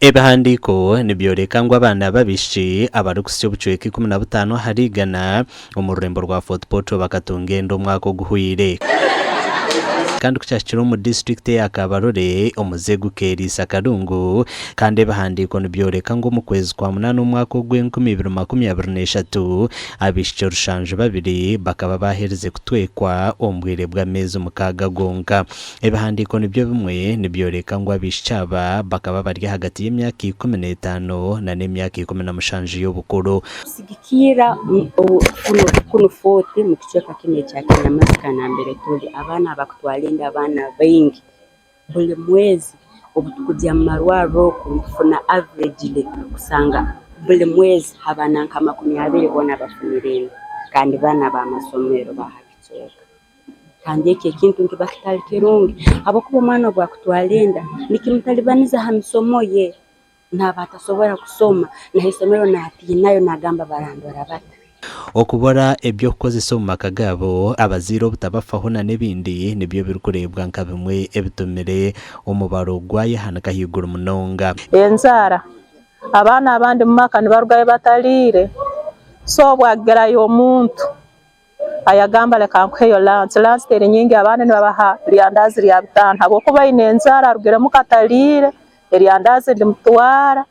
Ebihandiiko nibyoreka ngu abaana b'abaishiki abarikuhitsya obucweka 15 ahari igana omu rurembo rwa Fort Portal bakatunga enda omwaka oguhweire. Kandi ku kyahikire omu disiturikiti eya Kabarole omuze gukeeriisa akarungu kandi ebihandiiko nibyoreka ngu omu kwezi kwa munaana omwaka ogw'enkumi ibiri makumi abiri n'eshatu abaishiki orushanju babiri bakaba baaherize kutwekwa omu bwire bw'ameezi mukaaga gonka. Ebihandiiko nibyo bimwe nibyoreka ngu abaishiki aba bakaba bari ahagati y'emyaka 15 na n'emyaka 17 y'obukuru. Kusigikirra kunu Fort mu kicweka kinu ekya Kinyamasika nambere tuli, abaana abakutwara enda abaana baingi buli mwezi obu tukugya mu marwarro oku nitufuna averagely kusanga buli mwezi abaana nka 20 boona bafunire enda kandi baana b'amasomero ba ha kicweka. Kandi eki ekintu nikiba kitali kirungi habwokuba omwana obu akutwara enda nikimutalibaniza ha misomo ye, naaba atasobora kusoma, na ha isomero naatiinayo naagamba barandora bata. Okubura eby'okukozesa omu maka gaabo, abazaire obutabafaho na n'ebindi nibyo birikureebwa nka bimwe ebitumire omubaro gwayehanika ahaiguru munonga. Enjara, Abaana abandi mu maka nibarugayo batariire, so obu agerayo omuntu Ayagamba leka nkuheyo lunch, lunch teri nyingi abandi nibabaha ryandazi rya bitano habwokuba aine enjara arugire muka atariire, eryandaazi ndimutwara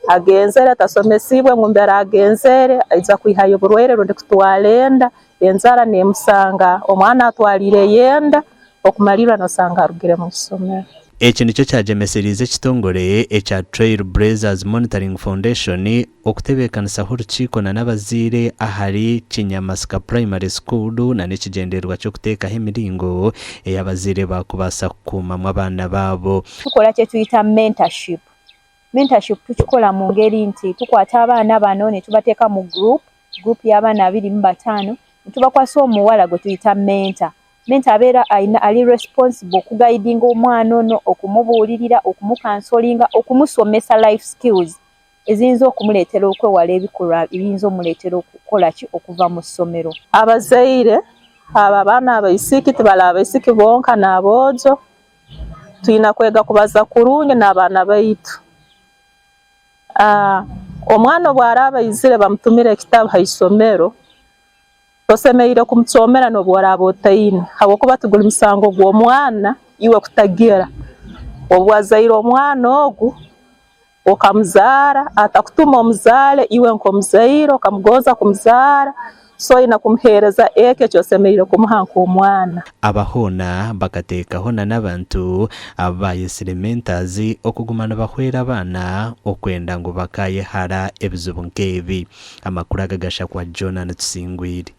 agenzere tasomesiibwe ngu mbere agenzere aija kwihayo oburwaire rundi kutwara enda, enjara nemusanga omwana atwariireyo enda okumalirra nosanga arugire mu isomero. Eki nikyo kyagyemesereize ekitongore ekya Trail Blazers Monitoring Foundation okutebeekanisaho orukiiko na n'abazaire ahari Kinyamasika Primary School na n'ekigyendererwa ky'okuteekaho emiringo ei abazaire baakubaasa kukuumamu abaana baabo. Tukora kyetuyita mentorship. Mentorship tukikora mu ngeri nti tukwata abaana bano nitubateeka mu group, group y'abaana 25 nitubakwasa omuwala gwetuyita mentor. Mentor abeera ayina ali responsible okugayidinga omwana ono, okumubuulirira, okumukansolinga, okumusomesa life skills eziyinza okumuleetera okwewala ebikolwa ebiyinza omuleetera okukola ki okuva mu ssomero. Abazaire abo abaana abaisiki tibari abaisiki bonka n'aboojo, twine kwega kubaza kurungi n'abaana baitu. Omwana obu araaba aizire bamutumire ekitabu ha isomero, Tosemeriire kumucoomera n'obu oraaba otaine habwokuba tiguli musango gw'omwana iwe kutagira. Obu wazaire omwana ogu okamuzaara atakutuma omuzaale iwe nk'omuzaire okamugonza kumuzaara, so oine kumuheereza eki eki osemeriire kumuha nk'omwana. Aba hoona bakateekaho na n'abantu abu baayetsire mentors okuguma nibahwera abaana okwenda ngu bakaayehara ebizibu nk'ebi. Amakuru aga gashakwa Jonah Tusingwire.